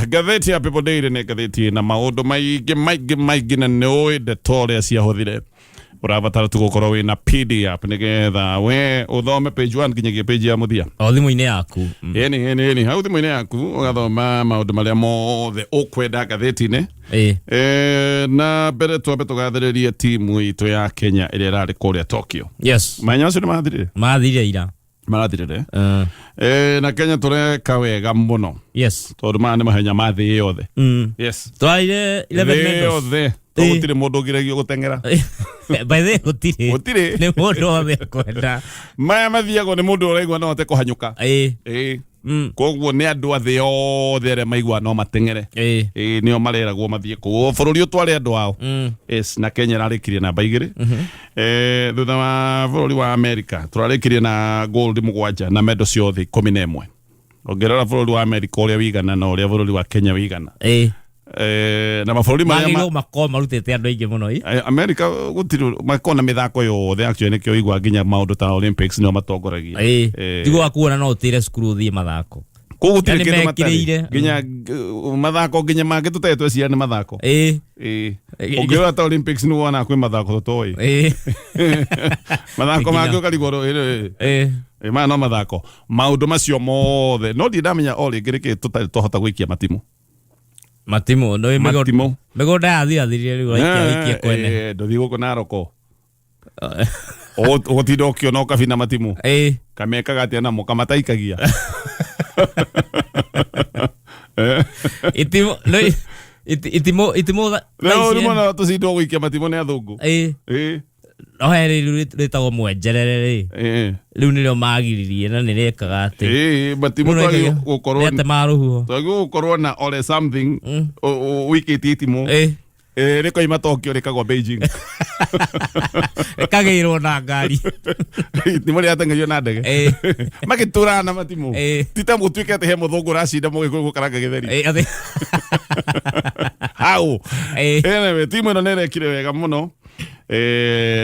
Ngathĩti ya People Daily nĩ ngathĩti ĩna maũndũ maingĩ maingĩ maingĩ na nĩ ũĩ ndeto ũrĩa ciahũthire. Ũrabatara tu gũkorwo wĩna PD app nĩgetha we ũthome page 1 nginyagia page ya mũthia. O thimũ-inĩ yaku. Ĩni ĩni ĩni, hau thimũ-inĩ yaku ũgathoma maũndũ marĩa mothe ũkwenda ngathĩti-inĩ. Na mbere twambe tũgathĩrĩrie timu itũ ya Kenya ĩrĩa ĩrarĩ kũrĩa Tokyo. Mahenya macio nĩ mathirire? Mathirire ira. Marathirire. Na Kenya tũreka wega mũno. Tondũ maya nĩ mahenya ma thĩ yothe. Twarire 11 Thĩ medals. yothe. Tondũ gũtirĩ mũndũ ũgiragio gũteng'era. By the way, gũtirĩ. Gũtirĩ. Nĩ mũndũ wothe ũkwenda. Maya mathiagwo nĩ mũndũ ũraigua no ahote kũhanyũka. Koguo nĩ andũ a thĩ yothe arĩa maigua no mateng'ere. Nĩo mareragwo mathiĩ kũu. O bũrũri ũtware andũ ao. Yes, na Kenya ĩrarĩkirie namba 2. Thutha wa bũrũri wa America tũrarĩkirie na gold 7 na medal ciothe 11. Ũngĩrora bũrũri wa America ũrĩa wĩigana na ũrĩa bũrũri wa Kenya wĩigana. Na mabũrũri marĩa Magĩrĩirwo makorwo marutĩte andũ aingĩ mũno. America gũtirĩ makoragwo na mĩthako yothe actually, nĩkĩo ũigua nginya maũndũ ta Olympics nĩo matongoragia. Tiguo wa kuona no ũtĩre cukuru ũthiĩ mathako. Kũu gũtirĩ Yani kĩndũ matarĩ. mekĩrĩire. Nginya mathako nginya mangĩ tũtarĩ tweciria nĩ mathako. Ũngĩrora ta Olympics nĩ wona kwĩ mathako tũtoĩ. Mathako mangĩ ũkarigwo maya no mathako. Maũndũ macio mothe no ndirĩ ndamenya o rĩngĩ nĩkĩ tũtarĩ twahota gũikia matimũ. Matimũ, no Matimũ. Mĩgũnda yathirathirire rĩu ũraikia ũikie kwene. Ndũthiĩ gũkũ Naroko. Ũgũtinda ũkĩona ũkabina matimũ. Kamekaga atĩa namo kamataikagia. Itimũ, no itimũ, itimũ No, rĩu mwana tũcindwo gũikia matimũ nĩ athũngũ. No he rĩu rĩtagwo mwenjerere rĩ. Rĩu nĩrĩo magiririe na nĩrĩkaga atĩ. Matimũ Rĩu twagĩrĩirwo gũkorwo rĩatemaga rũhuho. Twagĩrĩirwo gũkorwo na ore something ũikĩtie itimũ. Rĩkoima Tokyo rĩkagwa Beijing. Rĩkagĩrwo na ngari. Itimũ rĩrateng'erio na ndege. Magĩtũraga na matimũ. Ti ta gũtuĩke atĩ he mũthũngũ ũracinda mũgĩkũyũ gũkaranga gĩtheri. Hau. Anyway, timu ĩno nĩ ĩrekire wega mũno.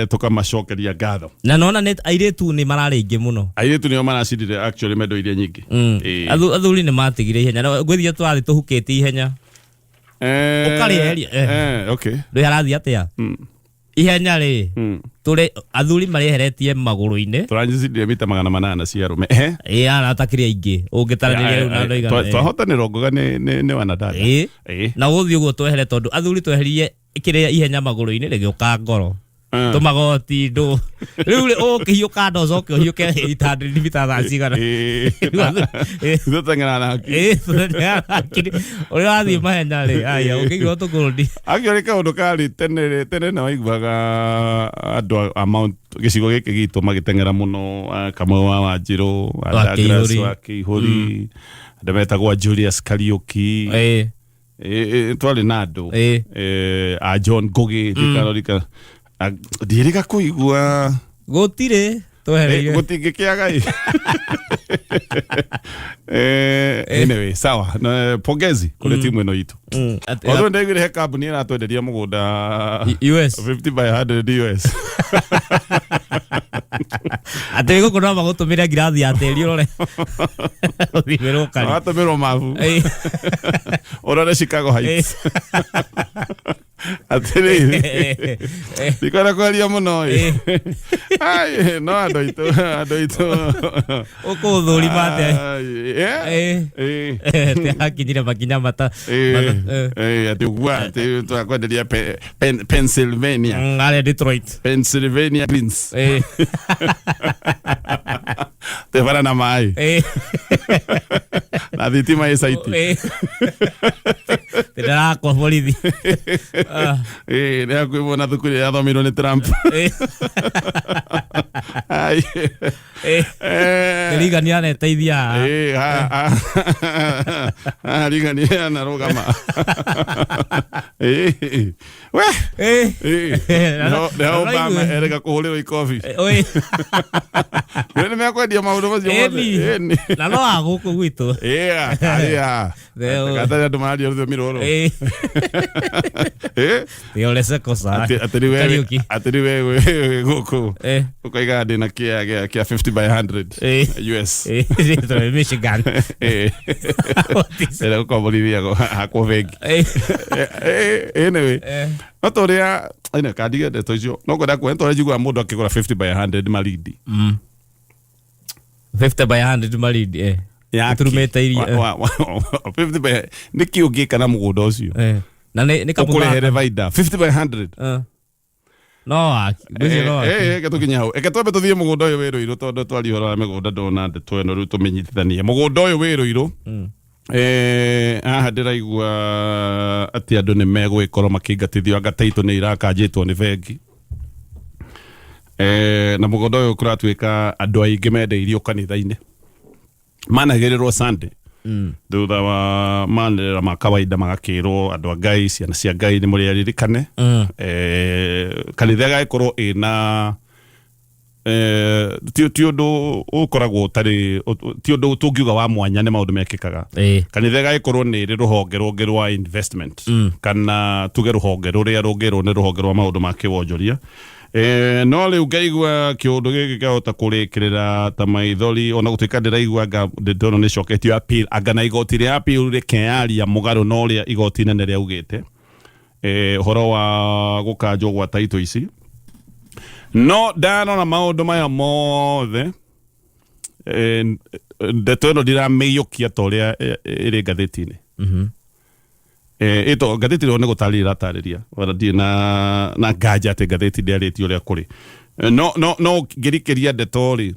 Tũkamacokeria ngatho. Na nona nĩ airĩtu nĩ mararĩ aingĩ mũno. Airĩtu nĩo maracindire actually medal iria nyingĩ. Athuri nĩ matigire ihenya. Na ngwĩciria tũrathiĩ tũhukĩte ihenya. Ũkarĩeheria. Okay. Rĩu harathiĩ atĩa? Ihenya rĩ, tũrĩ athuri marĩeheretie magũrũ-inĩ. Tũracindire mita 800 cia arũme. Ĩĩ, ara takĩrĩ aingĩ. Ũngĩtaranĩria rĩu na andũ aigana. Twahotanĩrwo ngoga nĩ wanadada. Na gũthiĩ ũguo twehere tondũ athuri tweheririe kĩrĩa ihenya magũrũ-inĩ rĩgĩũka ngoro. Tũmagoti ndũ. Rĩu rĩ, ũkĩhiũka ndo ũcoke ũhiũke itandĩ mita thaa cigana. Tũteng'era na hakiri. Tũteng'era na hakiri. Ũrĩa ũrathiĩ mahenya rĩ, aya, ũkĩigua tũkũrũndi. Actually kaũndũ karĩ tene rĩ, tene nĩ waiguaga andũ a Mount gĩcigo gĩkĩ gitũ magĩteng'era mũno, Kamau wa Wanjirũ, a Wa Douglas Kĩihũri. wa Kĩihũri, andũ metagwo Julius Kariũki. Twarĩ na andũ. A John Ngugi, ndikarorika. Ndiĩrĩga kũigua. Gũtirĩ, twehereire. Gũtingĩkĩaga ĩ. Anyway, sawa. Na, pongezi kũrĩ timu ĩno itũ. Although ndaiguire he kambuni ĩratwenderia mũgũnda US. 50 by 100 US. Atĩ gũkũ no magũtũmĩre ngirathi ya tĩri ũrore. Ũthimĩrwo kari. Watũmĩrwo mabu. Ũrore Chicago Heights. Atĩrĩrĩ, ndikwenda kwaria mũno ĩ. Ai, no andũ aitũ, andũ aitũ. Ũkũthũrima atĩa? Ai, Atĩ hakinyire makinya mata. Atĩ ũguo atĩ twakwenderia Pennsylvania. Arĩa Detroit. Pennsylvania Greens. Tebara na maĩ. Na thitima ĩ saiti. Ndĩrakwa borithi. Nĩ hakuhĩ mũno na thukuru ĩrĩa yathomirwo nĩ Trump. Ai. Reagan aneteithia. Reagan anarũgama. We. Nĩho Obama erĩga kũhũrĩrwo ikobi. Oi. Nĩ mekwendia maũndũ macio mothe. Ĩni. Na no wa gũkũ gwitũ. Ĩĩ, gatarĩ andũ mararia rũthiomi rũrũ. Ĩ, ole sekosa. Atĩ rĩu wewe gũkũ ũkoiga ndĩ Ndĩna kĩa kĩa kĩa 50 by 100 US. Ĩĩ, Michigan. Ĩrĩa gũkomborithia hakwo bengi. Anyway, no ta ũrĩa ĩno kandige ndeto icio no kwenda kuona ta ũrĩa njiguaga mũndũ akĩgũra 50 by 100 Malindi. 50 by 100 Malindi, eh. Yaki. Turumĩte iria, eh. 50 by nĩkĩ ũngĩka na mũgũnda ũcio? Na nĩ kamũthaka. Ũkũrehere baida 50 by 100. No waki. Ngwĩciria no waki. Reke tũkinye hau, reke twambe tũthiĩ mũgũnda ũyũ wĩ Rũirũ, tondũ twaria ũhoro wa mĩgũnda ndona ndeto ĩno rĩu tũmĩnyitithanie. Mũgũnda ũyũ wĩ Rũirũ, haha ndĩraigua atĩ andũ nĩ megũgĩkorwo makĩingatithio, anga taitũ nĩ irakanjĩtwo nĩ bengi. Na mũgũnda ũyũ kũratuĩka andũ aingĩ mendeirio kanitha-inĩ, managĩrĩrwo Sunday thutha wa manĩrĩra ma kawaida, magakĩrwo andũ a Ngai, ciana cia Ngai, nĩ mũrĩ aririkane. Kanitha ĩgagĩkorwo ĩna ti ũndũ ũkoragwo ũtarĩ, ti ũndũ tũngiuga wa mwanya, nĩ maũndũ mekĩkaga. Kanitha ĩgagĩkorwo nĩ ĩrĩ rũhonge rũngĩ rwa investment, kana tuge rũhonge rũrĩa rũngĩrwo nĩ rũhonge rwa maũndũ ma kĩwonjoria. No rĩu ngaigua kĩũndũ gĩkĩ kĩahota kũrĩkĩrĩra ta maithori, ona gũtuĩka ndĩraigua anga ndĩrona nĩ coketio appeal, anga na igoti rĩa appeal rĩkeyaria mũgarũ na ũrĩa igoti inene rĩaugĩte, ũhoro wa gũkanjwo gwa taitũ ici. No ndarora maũndũ maya mothe, ndeto ĩno ndiramĩiyũkia ta ũrĩa ĩrĩ ngathĩti-inĩ. Ĩto ngathĩti ĩyo nĩ gũtarĩria ĩratarĩria, wala ndirĩ na nganja atĩ ngathĩti ndĩarĩtie ũrĩa kũrĩ. No ngĩrikĩria ndeto rĩ,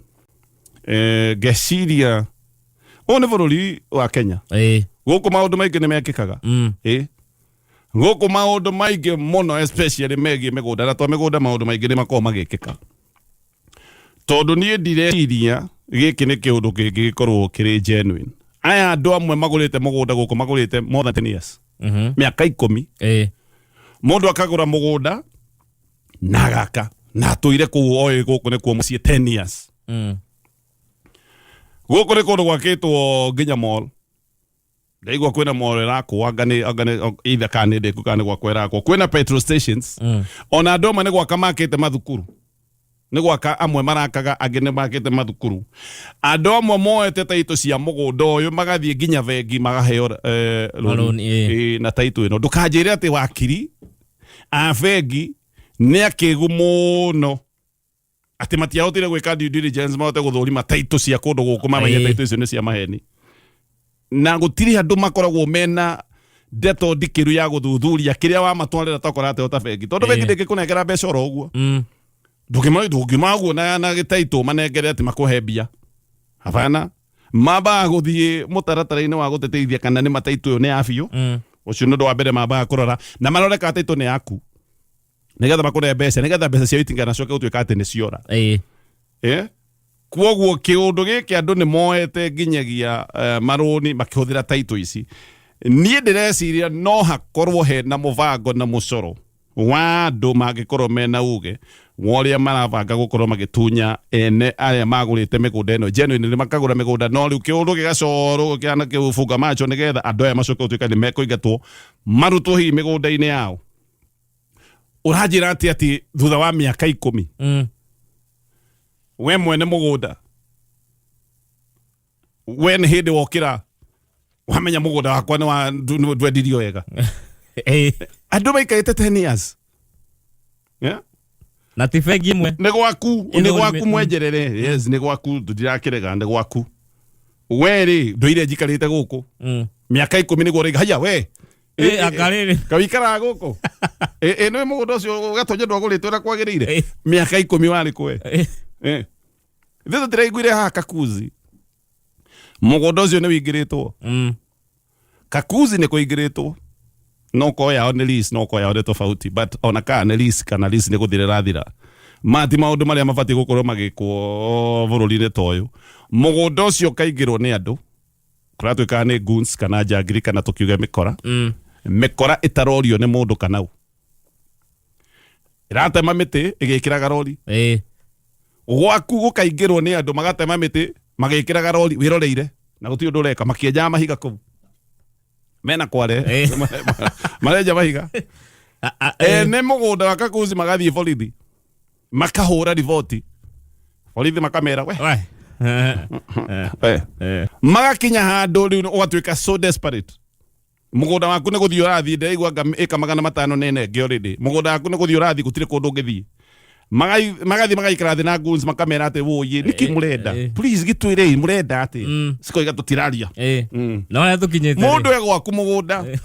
ngeciria ũyũ nĩ bũrũri wa Kenya. Gũkũ maũndũ maingĩ nĩ mekĩkaga. Gũkũ maũndũ maingĩ mũno, especially megiĩ mĩgũnda, na to mĩgũnda, maũndũ maingĩ nĩ makoragwo magĩkĩka, tondũ niĩ ndireciria gĩkĩ nĩ kĩũndũ kĩngĩgĩkorwo kĩrĩ genuine. Aya andũ amwe magũrĩte mũgũnda gũkũ magũrĩte more than 10 years, mĩaka 10. Mũndũ akagũra mũgũnda na agaka na atũire kũu, oĩ gũkũ nĩkuo mũciĩ, 10 years. Gũkũ nĩ kũndũ gwakĩtwo nginya mall. Ndaigua kwĩna mall ĩrakwo, anga nĩ either kana nĩ ndĩku kana nĩ gwakwo ĩrakwo. Kwĩna petrol stations. Ona andũ amwe nĩ gwaka makĩte mathukuru, nĩ gwaka amwe marakaga, angĩ nĩ makĩte mathukuru. Andũ amwe moete taitũ cia mũgũnda ũyũ magathiĩ nginya bengi magaheo loan. Loan, ĩĩ. Na taitũ ĩno, ndũkanjĩre atĩ wakiri a bengi nĩ akĩgu mũno atĩ matiahotire gwĩka due diligence, mahote gũthũrima taitũ cia kũndũ gũkũ, mamenye taitũ icio nĩ cia maheni, na gũtirĩ andũ makoragwo mena ndeto ndikĩru ya gũthuthuria kĩrĩa wamatwarĩra tokora atĩ ota bengi, tondũ bengi ndĩngĩkũnengera mbeca oro ũguo. Ndũngĩma ũguo na gĩtaitũ manengere atĩ makũhe mbia, hapana. Mambaga gũthiĩ mũtaratara-inĩ wa gũteteithia kana nĩ mataitũ ĩyo nĩ ya biũ. Ũcio nĩ ũndũ wa mbere mambaga kũrora, na marore kana taitũ nĩ yaku, nĩgetha makũne mbeca, nĩgetha mbeca ciao itinganacoke gũtuĩka atĩ nĩ ciora. Kwoguo kĩũndũ gĩkĩ andũ nĩ moete nginyagia marũni makĩhũthĩra taitũ ici. Niĩ ndĩreciria no hakorwo hena mũbango na mũcoro wa andũ mangĩkorwo mena uge wa ũrĩa marabanga gũkorwo magĩtunya ene arĩa magũrĩte mĩgũnda ĩno genuinely, makagũra mĩgũnda, no rĩu kĩũndũ gĩgacorwo kĩhana kĩbunga macho, nĩgetha andũ aya macoke gũtuĩka nĩ mekũingatwo, marutwo hihi mĩgũnda-inĩ yao. Ũranjĩra atĩ thutha wa mĩaka 10 we mwene mũgũnda, we nĩ hĩndĩ wokĩra wamenya mũgũnda wakwa nĩ wa ndwendirio wega? Andũ maikarĩte 10 years, yeah? Na ti bengi ĩmwe. Nĩ gwaku, nĩ gwaku mwenjerere. Yes, nĩ gwaku, ndirakĩrega, nĩ gwaku. We rĩ, ndũire njikarĩte gũkũ mĩaka 10, nĩguo ũraiga haya we. Anga rĩrĩ. Kawikaraga gũkũ ĩ nĩ mũgũnda ũcio gatonya ndwagũrĩte ũrĩa kwagĩrĩire. Mĩaka 10 warĩ kwe? Ithuĩ tũtiraiguire haha Kakuzi mũgũnda ũcio nĩ wĩingĩrĩtwo. Kakuzi nĩ kũingĩrĩtwo, no ko yao nĩ lease, no ko yao nĩ tofauti, but ona kana nĩ lease kana lease nĩ gũthira ĩrathira, ma ti maũndũ marĩa mabatiĩ gũkorwo magĩkwo bũrũri-inĩ ta ũyũ. Mũgũnda ũcio ũkaingĩrwo nĩ andũ kũratuĩkaga nĩ goons kana njangiri, kana tũkiuge mĩkora. Mĩkora ĩtarorio nĩ mũndũ kana ũ ĩratema mĩtĩ ĩgĩkĩraga rori. Gwaku gũkaingĩrwo nĩ andũ magatema mĩtĩ magĩkĩraga rori wĩroreire, na gũtirĩ ũndũ ũreka, makĩenjaga mahiga kũu mena kware. Marenja mahiga. Ene mũgũnda wa Kakuzi magathiĩ borithi makahũra riboti. Borithi makamera we. We. We. Magakinya handũ rĩu ũgatuĩka so desperate, mũgũnda waku nĩ gũthiĩ ũrathiĩ, ndĩraigua anga ĩka 500 nĩ nenge already. Mũgũnda waku nĩ gũthiĩ ũrathiĩ, gũtirĩ kũndũ ũngĩthiĩ. Magathiĩ magaikara thĩ na goons, makamera atĩ wũyĩ nĩkĩ mũrenda? Please gĩtwĩrei mũrenda atĩ. Cikoiga tũtiraria. No harĩa tũkinyĩte rĩ. Mũndũ e gwaku mũgũnda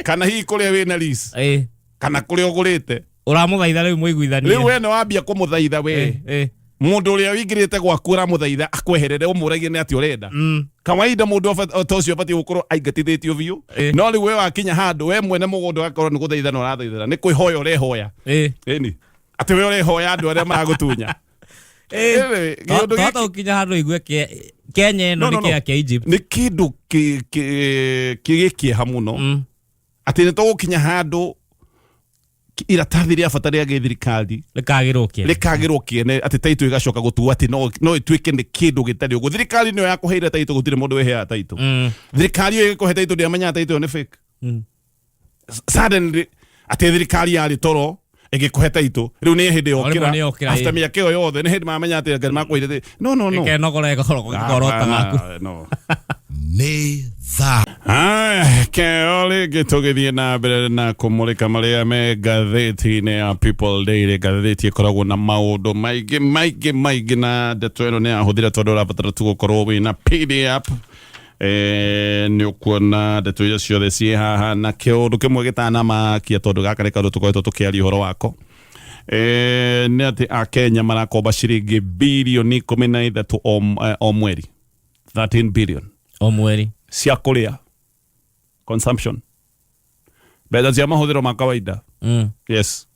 kana hihi kũrĩa wĩna lease kana kũrĩa ũgũrĩte. Ũramũthaitha rĩu mũiguithanie. Rĩu we nĩ wambia kũmũthaitha we. Mũndũ ũrĩa ũingĩrĩte gwaku ũramũthaitha akweherere, ũmũragie nĩ atĩ ũrenda. Kawaida mũndũ ta ũcio abatiĩ gũkorwo aingatithĩtio biũ. No rĩu we wakinya handũ we mwene mũgũnda ũgakorwo nĩ gũthaithana ũrathaithana, nĩ kwĩhoya ũrehoya. Ĩni atĩ we ũrehoya andũ arĩa maragũtunya. Anyway, kĩũndũ Twahota gũkinya handũ igue Kenya ĩno No, nĩ no, no. kĩa kĩa Egypt. Nĩ kĩndũ kĩ kĩeha mũno atĩ nĩ tũgũkinya handũ iratathi rĩa bata rĩa gĩthirikari Rĩkagĩrwo kĩene. Rĩkagĩrwo kĩene, atĩ taitũ ĩgacoka gũtuo atĩ no ĩtuĩke nĩ kĩndũ gĩtarĩ ũguo. Thirikari nĩyo yakũheire taitũ, gũtirĩ mũndũ wĩheaga taitũ. Thirikari ĩyo ĩgĩkũhe taitũ ndĩamenyaga taitũ ĩyo nĩ fake. Suddenly atĩ thirikari yarĩ toro ĩgĩkũhe taitũ, rĩu nĩ hĩndĩ O rĩmwe yokĩra nĩ yokĩra, after ĩ. mĩaka ĩyo yothe nĩ hĩndĩ mamenya atĩ Ngai makũheire no no no. Ĩkenogora ĩkorota gaku. Hapana, no. Nĩ thaa Aya, keo rĩngĩ tũgĩthiĩ na mbere na kũmũrĩka marĩa me ngathĩti-inĩ ya People Daily, ngathĩti ĩkoragwo na maũndũ maingĩ maingĩ maingĩ, na ndeto ĩno nĩ yahũthire tondũ ũrabatara tu gũkorwo wĩna PDF. Nĩ ũkuona ndeto iria ciothe ciĩ haha, na kĩũndũ kĩmwe gĩtanamakia, tondũ gaka nĩ kaũndũ tũkoretwo tũkĩaria ũhoro wako, nĩ atĩ Akenya marakomba ciringi birioni 13 o mweri, 13 billion. O mweri. Cia kũrĩa, consumption, mbeca cia mahũthĩro ma kawaida. Yes,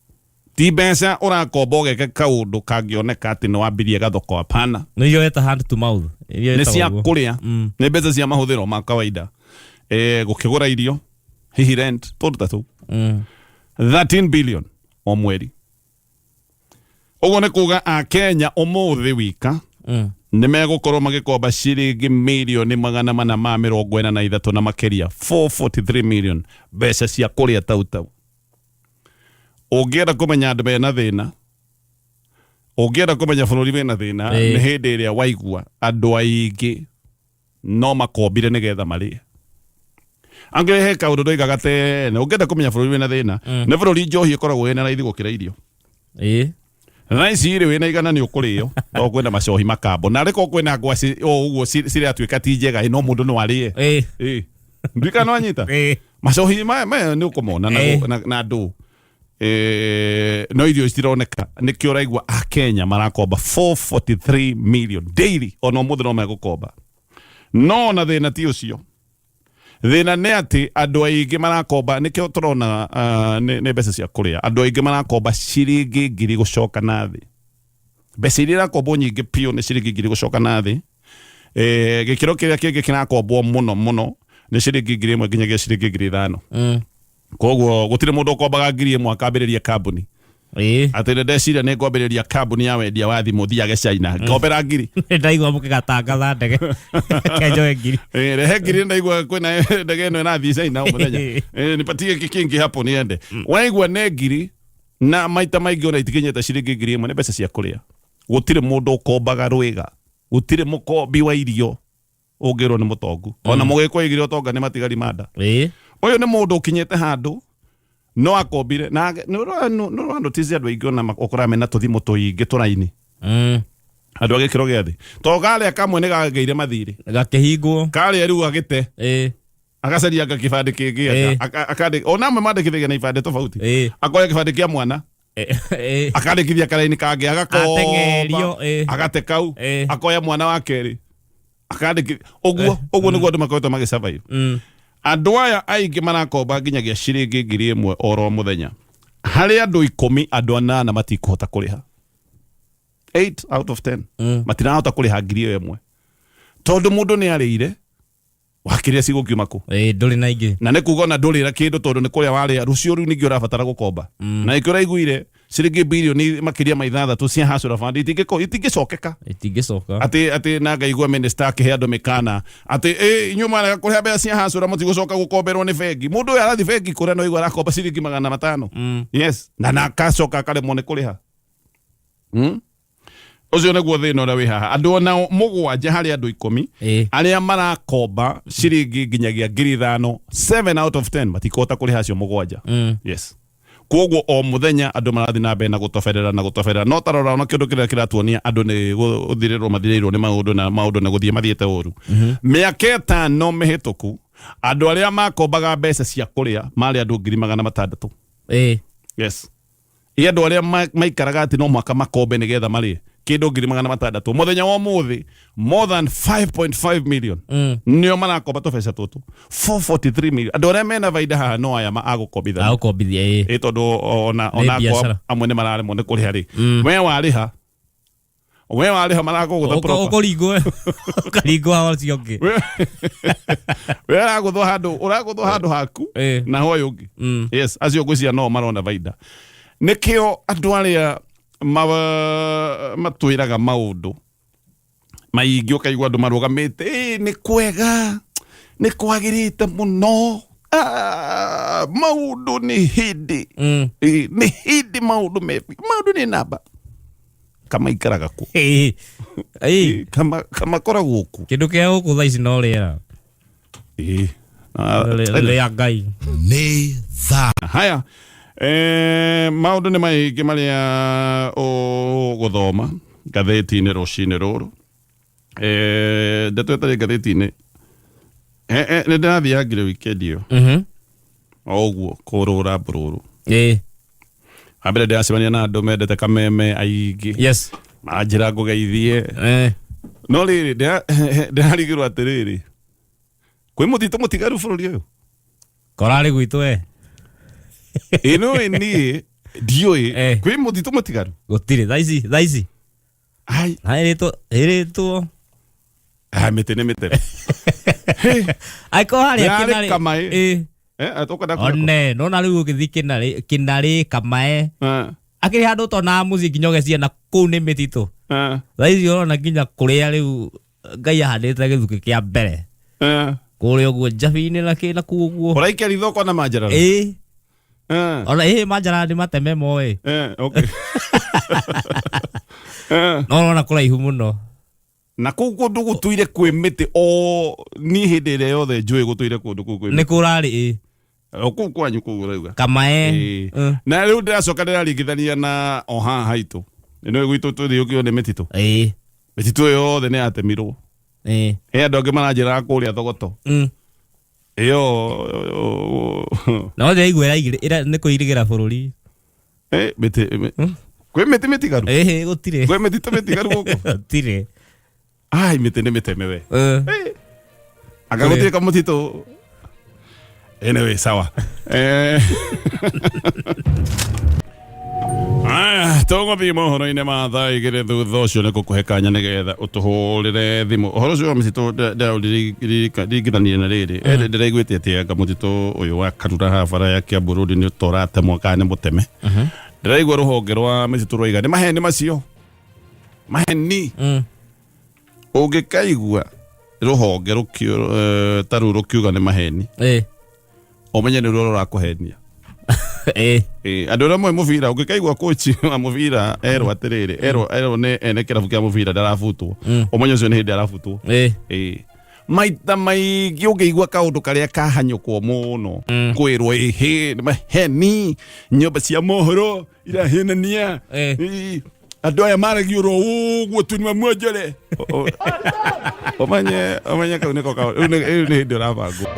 ti mbeca ũrakomba ũgeke kaũndũ kangĩoneka atĩ nĩ wambirie gathoko, hapana. Nĩ irio eta hand to mouth. Irio Nĩ ĩtagwo cia ũguo. kũrĩa. Nĩ mbeca cia mahũthĩro ma kawaida, gũkĩgũra irio, hihi rent, tũndũ ta tũu. 13 billion o mweri, ũguo nĩ kuga Akenya ũmũthĩ wika nĩ megũkorwo magĩkomba ciringi mirioni 443 na makĩria, 443 million, mbeca cia kũrĩa tau tau. Ũngĩenda kũmenya andũ mena thĩna, ũngĩenda kũmenya bũrũri wĩna thĩna, nĩ hĩndĩ ĩrĩa waigua andũ aingĩ no makombire nĩgetha marĩe. Angĩ he kaũndũ ndoigaga tene, ũngĩenda kũmenya bũrũri wĩna thĩna, nĩ bũrũri njohi ĩkoragwo ĩna raithi gũkĩra irio. Thaa ici rĩ, wĩna 100 nĩ ũkũrĩo to kwĩna macohi makambo na rĩko kwĩna ngwacĩ o ũguo ciratuĩka ti njega, ĩ, no mũndũ no arĩe. Ĩ, ndika no anyita macohi maya maya nĩ ũkũmona na, na ndũ. No irio citironeka, nĩkĩo ũraigua Akenya marakomba 443 million daily, ona ũmũthĩ no megũkomba. No na thĩna ti ũcio, thĩna nĩ atĩ andũ aingĩ marakomba, nĩkĩo tũrona nĩ mbeca cia kũrĩa, andũ aingĩ marakomba ciringi 1,000 gũcoka na thĩ. Mbeca iria irakombwo nyingĩ biũ nĩ ciringi 1,000 gũcoka na thĩ. Gĩkĩro kĩrĩa kĩngĩ kĩrakombwo mũno mũno nĩ ciringi 1,000 nginyagia ciringi 5,000. Koguo gũtirĩ mũndũ ũkombaga 1,000 akambĩrĩria kambuni atĩ nĩ ndeciria nĩ ngwambĩrĩria kambuni ya wendia wa thimũ, thiage China ngombera 1,000. Ndaigua mũkĩgatangatha ndege kenjoe 1,000. Rehe 1,000, ndaigua kwĩna ndege ĩno ĩrathiĩ China o mũthenya. Nipatie kĩngĩ hapo niende. Waigua nĩ 1,000 na maita maingĩ ona itikinyĩte ciringi 1,000, nĩ mbeca cia kũrĩa. Gũtirĩ mũndũ ũkombaga rwĩga, gũtirĩ mũkombi wa irio ũngĩrwo nĩ mũtongu. Ona mũgĩkũyũ aigire ũtonga nĩ matigari manda. Ũyũ nĩ mũndũ ũkinyĩte handũ no akombire na nĩ ũra notice andũ aingĩ ona ũkoraga mena tũthimũ tũingĩ tũraini. Andũ a gĩkĩro gĩa thĩ to karĩa kamwe nĩ gagĩire mathirĩ. Gakĩhingwo. Karĩa rĩu agĩte agacaria anga kĩbandĩ kĩngĩ. Ona amwe mandĩkithagia na ibandĩ tofauti. Akoya kĩbandĩ kĩa mwana, akandĩkithia karaini kangĩ, agakomba. Ateng'erio. Agate kau. Akoya mwana wa kerĩ, akandĩkithia ũguo ũguo, nĩguo andũ makoretwo magĩsurvive. Andũ aya aingĩ marakomba nginyagia ciringi 1,000 oro mũthenya. Harĩ andũ 10, andũ anana matikũhota kũrĩha, 8 out of 10. Matirahota kũrĩha 1,000 tondũ mũndũ nĩ arĩire wakĩrĩa cigũkiuma kũ? Ndũrĩ na ingĩ. Na nĩ kuga ona ndũrĩra kĩndũ tondũ nĩ kũrĩa warĩa, rũciũ rĩu ningĩ ũrabatara gũkomba. Na nĩkĩo ũraiguire ciringi birioni makĩria ma 6 cia Hustler Fund itingĩcokeka. Itingĩcoka. Atĩ na ngaigua minister akĩhe andũ mĩkana atĩ inyuĩ mwarega kũrĩha mbeca cia Hustler mũtigũcoka gũkomberwo nĩ bengi. Mũndũ ũyũ arathiĩ bengi kũrĩa no igua arakomba ciringi 500. Yes, na akacoka akaremwo nĩ kũrĩha. Ũcio nĩguo thĩna ũrĩa wĩ haha. Andũ onao 7 harĩ andũ 10 arĩa marakomba ciringi nginyagia 5,000, 7 out of 10 matikũhota kũrĩha acio 7. Yes. Koguo o mũthenya andũ marathiĩ na mbere na gũtoberera na gũtoberera. No ta rora ona kĩndũ kĩrĩa kĩratuonia andũ nĩ gũthirĩrwo mathirĩirwo nĩ maũndũ na maũndũ nĩ gũthiĩ mathiĩte ũru. Mĩaka 5 mĩhĩtũku andũ arĩa makombaga mbeca cia kũrĩa marĩ andũ 600,000. Yes. Ĩ andũ arĩa maikaraga atĩ no mũhaka makombe nĩgetha marĩe kĩndũ 600,000 mũthenya wa ũmũthĩ, more than 5.5 million nĩo marakomba tũbeca tũtũ, 443 million. Andũ arĩa mena baida haha no aya agũkombithania. Agũkombithia, ĩĩ. Ĩ tondũ ona Nĩ ona biacara. amwe nĩ mararemwo nĩ kũrĩha rĩ, we warĩha, we warĩha marakũgũtha proper. Ũkũringwo, ũkaringwo haha ũcio ũngĩ. We ũragũthwo handũ, ũragũthwo handũ haku na hoyo ũngĩ. Yes, acio ngwĩciria no marona baida. Nĩkĩo andũ arĩa matwĩraga maũndũ maingĩ ũkaigua andũ marũgamĩte, "Ĩ, nĩ kwega, nĩ kwagĩrĩte mũno. Ah, maũndũ nĩ hĩndĩ. Ĩ, nĩ hĩndĩ maũndũ me maũndũ nĩ namba kamaikaraga kũ?" Ĩĩ. Ĩĩ. Ĩ, kamakoragwo kũ? Kĩndũ kĩa gũkũ thaa ici no rĩera. Ĩ, Rĩa Ngai. Nĩ thaa. Haya, maũndũ nĩ maingĩ marĩa ũgũthoma ngathĩti-inĩ rũcinĩ rũrũ. Ndeto ĩtarĩ ngathĩti-inĩ. Nĩ ndĩrathiangire weekend ĩyo. O ũguo kũrũra mbũrũrũ. Wambere ndĩracemania na andũ mendete kameme aingĩ. Manjĩra ngũgeithie. No rĩrĩ, ndĩrarigĩrwo atĩrĩrĩ, kwĩ mũtitũ mũtigaru bũrũri ũyũ? Korarĩ gwitũ we. Ĩ nĩũĩ niĩ ndiũĩ kwĩ mũtitũ mũtigaru? Gũtirĩ thaa ici, thaa ici. Ai. Na ĩrĩtwo, ĩrĩtwo. Ah, mĩtĩ nĩ mĩteme. Angĩkorwo harĩa Ndĩrarĩ Kĩnarĩ- Kamaĩ. Ĩ. Ũkwenda kuga kũ? One, nona rĩu ũgĩthiĩ Kĩnarĩ, Kĩnarĩ, Kamae. Akĩrĩ handũ ũtonaga mũciĩ nginya ũgeciria na kũu nĩ mĩtitũ. Thaa ici ũrona nginya kũrĩa rĩu Ngai ahandĩte gĩthukĩ kĩa mbere. Kũrĩa ũguo njabi-inĩ na kĩ na kuo ũguo. Ũraikia ritho ũkona manjarara? Ĩ. Ona ĩ manjarara nĩ mateme moĩ. Okay. No ũrona kũraihu mũno. Na kũu kũndũ gũtũire kwĩ mĩtĩ o niĩ hĩndĩ ĩrĩa yothe njũĩ gũtũire kũndũ kũu kwĩ mĩtĩ. Nĩ kũrarĩ ĩ. O kũu kwanyu kũu ũrauga. Kamae. Ĩĩ. Na rĩu ndĩracoka ndĩraringithania na o haha haitũ. Nĩ gwitũ tũthiũkio nĩ mĩtitũ. Ĩĩ. Mĩtitũ yothe nĩ yatemirwo. Ĩĩ. He andũ angĩ maranjĩraga kũrĩa Thogoto. Ĩyo. No ndĩraigua nĩ kũirigĩra bũrũri. Mĩtĩ, kwĩ mĩtĩ mĩtigaru? Ĩĩ, gũtirĩ. Kwĩ mĩtitũ mĩtigaru gũkũ? Gũtirĩ. Ai, mĩtĩ nĩ mĩteme we. Anga gũtirĩ kamũtitũ. Anyway, sawa. Aya, tũgũthiĩ mohoro-inĩ ma thaa 2 thutha ũcio nĩ gũkũhe kanya nĩgetha ũtũhũrĩre thimũ. Ũhoro ũcio wa mĩtitũ ndĩraũringithania na rĩrĩ. Ndĩraiguĩte atĩ anga mũtitũ ũyũ wa Karura haha bara ya Kiambu Road nĩ ũtoratemwo kana nĩ mũteme. Ndĩraigua rũhonge rwa mĩtitũ rwaiga nĩ maheni macio. Maheni. Ũngĩkaigua rũhonge ta rũu rũkiuga nĩ maheni. Ũmenye nĩ ruo rũrakũhenia. Andũ arĩa moĩ mũbira, ũngĩkaigua coach wa mũbira erwo atĩrĩrĩ, erwo nĩ ene kĩrabu kĩa mũbira ndarabutwo, ũmenye ũcio nĩ hĩndĩ arabutwo. Maita maingĩ ũngĩigua kaũndũ karĩa kahanyũkwo mũno, kwĩrwo ĩhĩ nĩ maheni, nyũmba cia mohoro irahenania. Andũ aya maragia oro ũguo tu nĩ mamwonjore. Ũmenye kau nĩko kaũndũ, rĩu nĩ hĩndĩ ũrabangwo.